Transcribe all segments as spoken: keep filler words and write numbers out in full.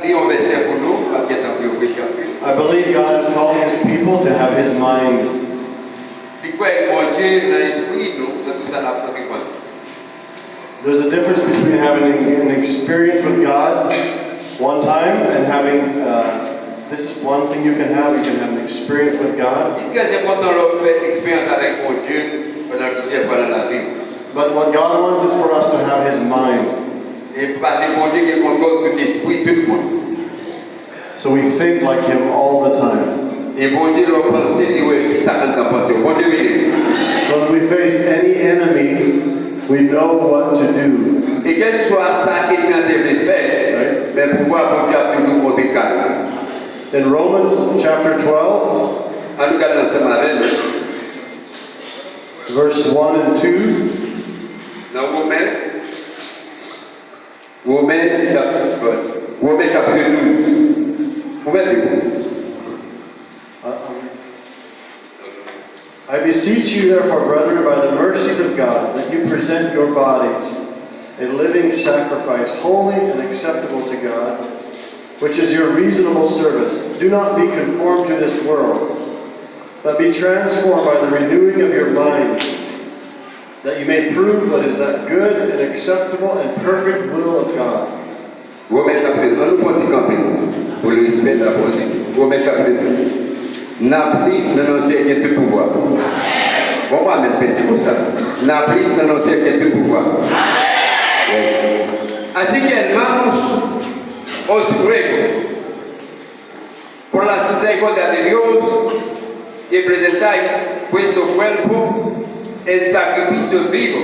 Li yon vèsè pou nou, m ap gentan pou yo preche anpil. I believe God is calling his people to have his mind. Li kwè Bondye nan espri nou, nan tout sa n ap antreprann. There's a difference between having an experience with God one time and having, uh, this is one thing you can have, you can have an experience with God. Li trè enpòtan lè w fè eksperyans avèk Bondye pandan plizyè fwa nan lavi w. But what God wants is for us to have his mind. E paske Bondye gen kontwòl tout espri tout moun. So we think like him all the time. E Bondye, lè w panse, li wè ki sa k anndan panse w. Bondye vini. So if we face any enemy, we know what to do. E kèlkeswa sa ènmi an te vle fè, men pouvwa Bondye ap toujou montre kay. In Romans chapter twelve, ann nou gade ansanm avè m. Verse one and two. Nan Women, Women chapit, Women chapit douz. Ouvè Bib ou. I beseech you, therefore, brethren, by the mercies of God, that you present your bodies a living sacrifice, holy and acceptable to God, which is your reasonable service. Do not be conformed to this world, but be transformed by the renewing of your mind, that you may prove what is that good and acceptable and perfect will of God. Women chapit, ann nou fè yon ti kanpe pou respè la Bondye. Women chapit douz. N ap li nan non Seyè ki gen tout pouvwa. Bon, mwen menm pete konsa. N ap li nan non Seyè ki gen tout pouvwa. Yes. Así que, hermanos, os ruego por las misericordias de Dios, que presentáis vuestro cuerpo en sacrificio vivo,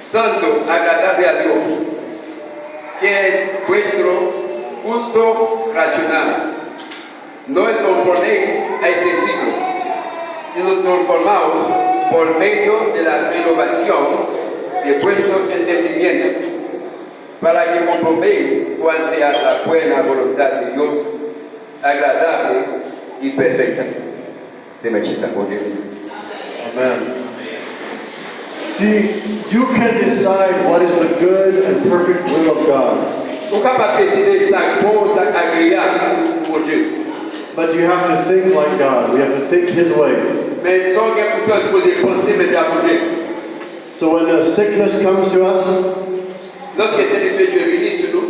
santo, agradable a Dios, que es vuestro culto racional. No os conforméis a este siglo, sino transformaos por medio de la renovación de vuestro entendimiento, para que comprobéis cuál sea la buena voluntad de Dios, agradable y perfecta. Te mèt chita, Bondye. Amen. See, you can decide what is the good and perfect will of God. Ou kapab deside sa k bon, sa k agreyab pou Bondye. But you have to think like God. We have to think his way. Men sa w gen pou fè, w sipoze panse menm jan Bondye. So when a sickness comes to us, Lòske Sentespri Bondye vini sou nou,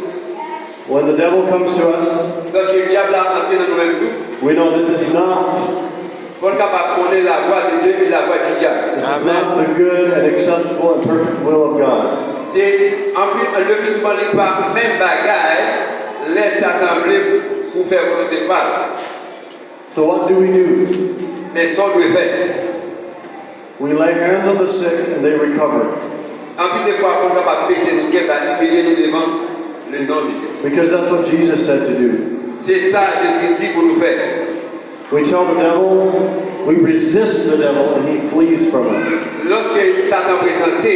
when the devil comes to us, lòske dyab la antre nan nou menm tou, we know this is not, fò n kapab konnen lavwa de Dye e lavwa di dyab. This is not the good and acceptable and perfect will of God. Se anpil, le pli souvan li pa menm bagay lè Satan vle pou fè volonte pa l. So what do we do? Men sa w dwe fè. We lay hands on the sick and they recover. Anpil de fwa, fò n kapab bese nou tèt, ba libere nou devan le non de Jezi. Because that's what Jesus said to do. Se sa Jezi di pou nou fè. We tell the devil, we resist the devil and he flees from us. Lòske Satan prezante,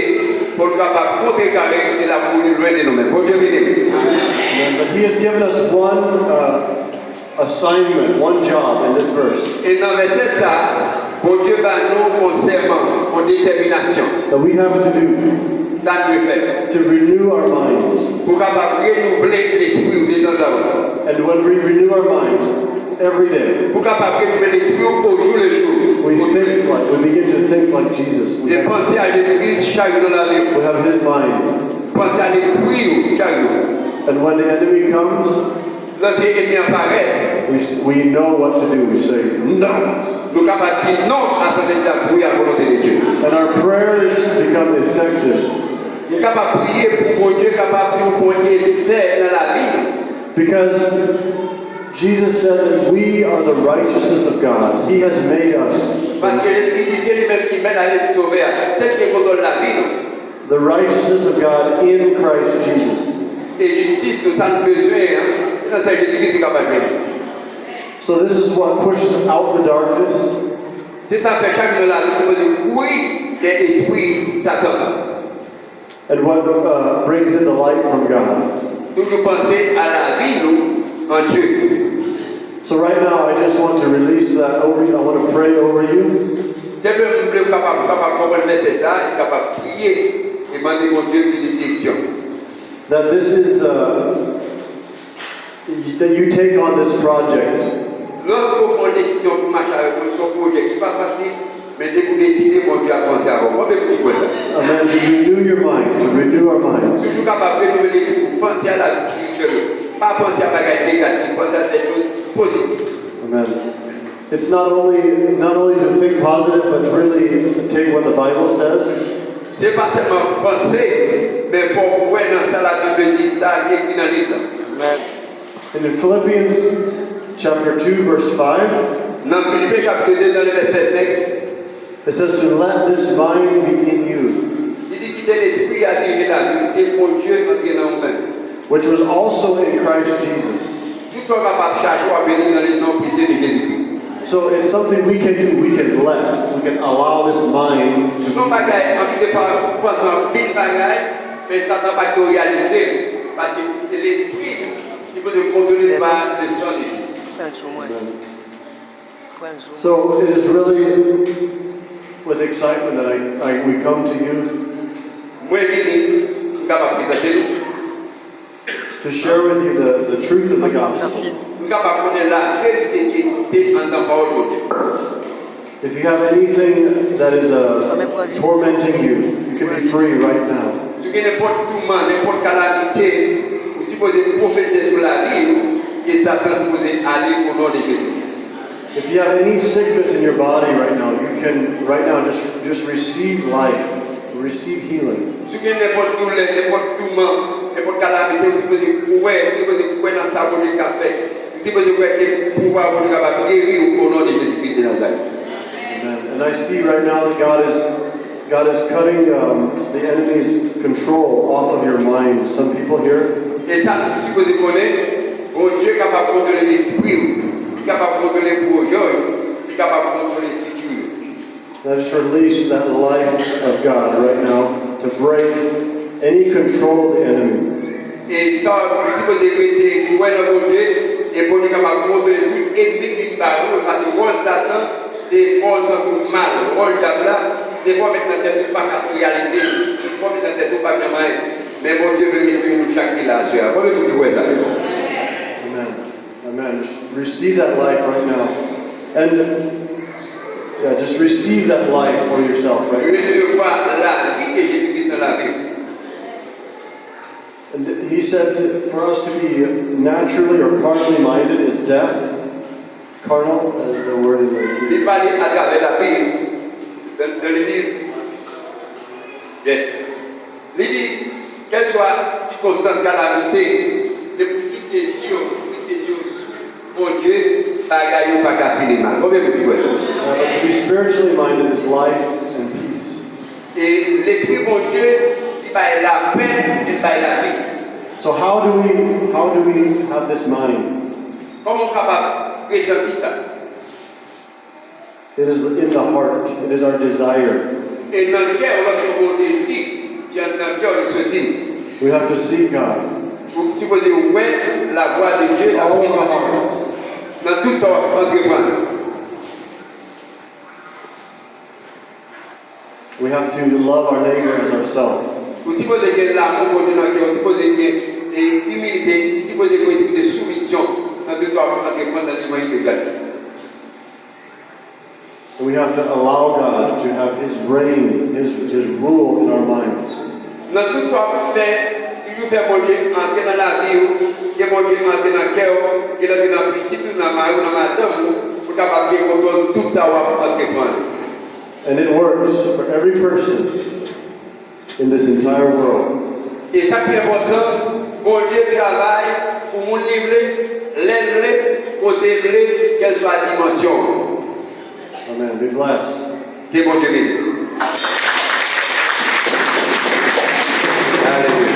fò nou kapab kontrekare e l ap kouri lwen de nou menm. Bondye vini. Amen. But he has given us one, uh, assignment, one job in this verse. E nan vèsè sa, Bondye ba nou yon sèman, yon detèminasyon that we have to do sa n dwe fè to renew our minds. Pou kapab renouvle lespri w detanzantan. And when we renew our minds every day, Pou kapab renouvle lespri w au jour le jour. We think like, we begin to think like Jesus. E panse a Jezi Kris chak jou nan lavi w. We have his mind. Panse a lespri w chak jou. And when the enemy comes, Lòske ènmi an parèt, we, we know what to do. We say, "No." Nou kapab di non a sa ènmi an ap voye a volonte de Dye. And our prayers become effective. Nou kapab priye pou Bondye kapab nou fè yon efè nan lavi nou. Because Jesus said that we are the righteousness of God. He has made us. Paske Jezi di se li menm ki mèt a, se li ki sovè a, se li ki gen kontwòl lavi nou. The righteousness of God in Christ Jesus. E jistis nou, sa nou bezwen an, se nan Seyè Jezi Kris nou kapab jwenn. So this is what pushes out the darkness. Se sa k fè chak jou nan lavi nou sipoze kouri dèyè espri Satan. And what, uh, brings in the light from God. Toujou panse a lavi nou an Dye. So right now, I just want to release that over you. I want to pray over you. Senpleman, m vle w kapab, kapab konprann vèsè sa a, e kapab priye e mande Bondye vini direksyon. That this is, uh, that you take on this project. Lòske w pran yon desizyon pou mache avèk mwen, se yon pwojè ki pa fasil, men depi w deside, Bondye ap panse avè w. Konbyen moun ki kwè sa? Amen. To renew your mind, to renew our minds. Toujou kapab renouvle lespri w, panse a lavi espirityèl ou. Pa panse a bagay negatif, panse a des choses positives. Amen. It's not only not only to think positive, but to really take what the Bible says. Se pa sèlman panse, men fò w kwè nan sa Labib di, sa ki ekri nan liv la. Amen. And in Philippians chapter two, verse five, Nan Filipen chapit de, nan vèsè senk, it says, "To let this mind be in you, li di, kite lespri a dirije lavi w, kite Bondye antre nan ou menm." Which was also in Christ Jesus. Tout sa w kapab chache, w ap jwenn li nan, nan Kris, nan Jezi Kris. So it's something we can do. We can let, we can allow this mind to. Se yon bagay, anpil de fwa, ou panse anpil bagay, men Satan pa t reyalize l, paske lespri sipoze kontwole pa le sang de Jésus. Pran sou mwen. Pran sou mwen. So it is really with excitement that I, I, we come to you. Mwen vini, m kapab prezante nou. To share with you the, the truth of the gospel. M kapab konnen laverite ki egziste anndan pawòl Bondye. If you have anything that is uh, tormenting you, you can be free right now. Si w gen nenpòt touman, nenpòt kalamite, ou sipoze pwofese sou lavi w, ke Satan sipoze ale o non de Jezi. If you have any sickness in your body right now, you can right now just, just receive life, receive healing. Si w gen nenpòt doulè, nenpòt touman, nenpòt kalamite, ou sipoze kwè, ou sipoze kwè nan sa Bondye ka fè. Ou sipoze kwè ke pouvwa Bondye kapab geri w o non de Jezi Kris de Nazarèt. Amen. And I see right now that God is, God is cutting um, the enemy's control off of your mind. Some people here. E sa nou sipoze konnen, Bondye kapab kontwole lespri w, li kapab kontwole pwojè w, li kapab kontwole fiti w. Now just release that life of God right now to break any control of the enemy. E sa, ou sipoze rete kwè nan Bondye, e Bondye kapab kontwole tout ènmi ki vin ba ou, paske wòl Satan, se fè w santi w mal. Wòl dyab la, se fè w met nan tèt ou pa ka reyalize, fè w met nan tèt ou pa janm anyen. Men Bondye vle ke nou chak ki la aswè a. Konbyen moun ki kwè sa? Amen. Amen. Just receive that life right now. And yeah, just receive that life for yourself right now. Resevwa lavi ke Jezi Kris nan lavi w. And he said to, for us to be naturally or carnally minded is death. Carnal, that is the word in the Li pale atravè Labib, se nan Labib. Yes. Li di, kèlkeswa sikonstans, kalamite, depi w fikse zye w, fikse zye w sou Bondye, bagay yo pa ka fini mal. Konbyen moun ki kwè sa? Uh, but to be spiritually minded is life and peace. E lespri Bondye, li bay lapè, li bay lavi. So how do we, how do we have this mind? Kòman w kapab resanti sa? It is in the heart. It is our desire. E nan kè w, lòske w gen yon dezi, ki anndan kè w, li soti. We have to seek God. Ou sipoze wè lavwa de Dye, lavwa de Dye nan tout sa w ap antreprann. We have to love our neighbor as ourselves. Ou sipoze gen lanmou Bondye nan kè w, ou sipoze gen e, imilite, ou sipoze gen yon espri de soumizyon nan tout sa w ap antreprann nan limanite gras li. We have to allow God to have His reign, His, His rule in our minds. Nan tout sa w ap fè, toujou fè Bondye antre nan lavi w, ke Bondye antre nan kè w, ke l antre nan pitit ou, nan mari w, nan madanm ou, pou l kapab gen kontwòl tout sa w ap antreprann. And it works for every person in this entire world. E sa k pi enpòtan, Bondye travay pou moun li vle, lè l vle, kote l vle, kèlswa dimansyon an. Amen. Be blessed. Ke Bondye beni. Alelouya.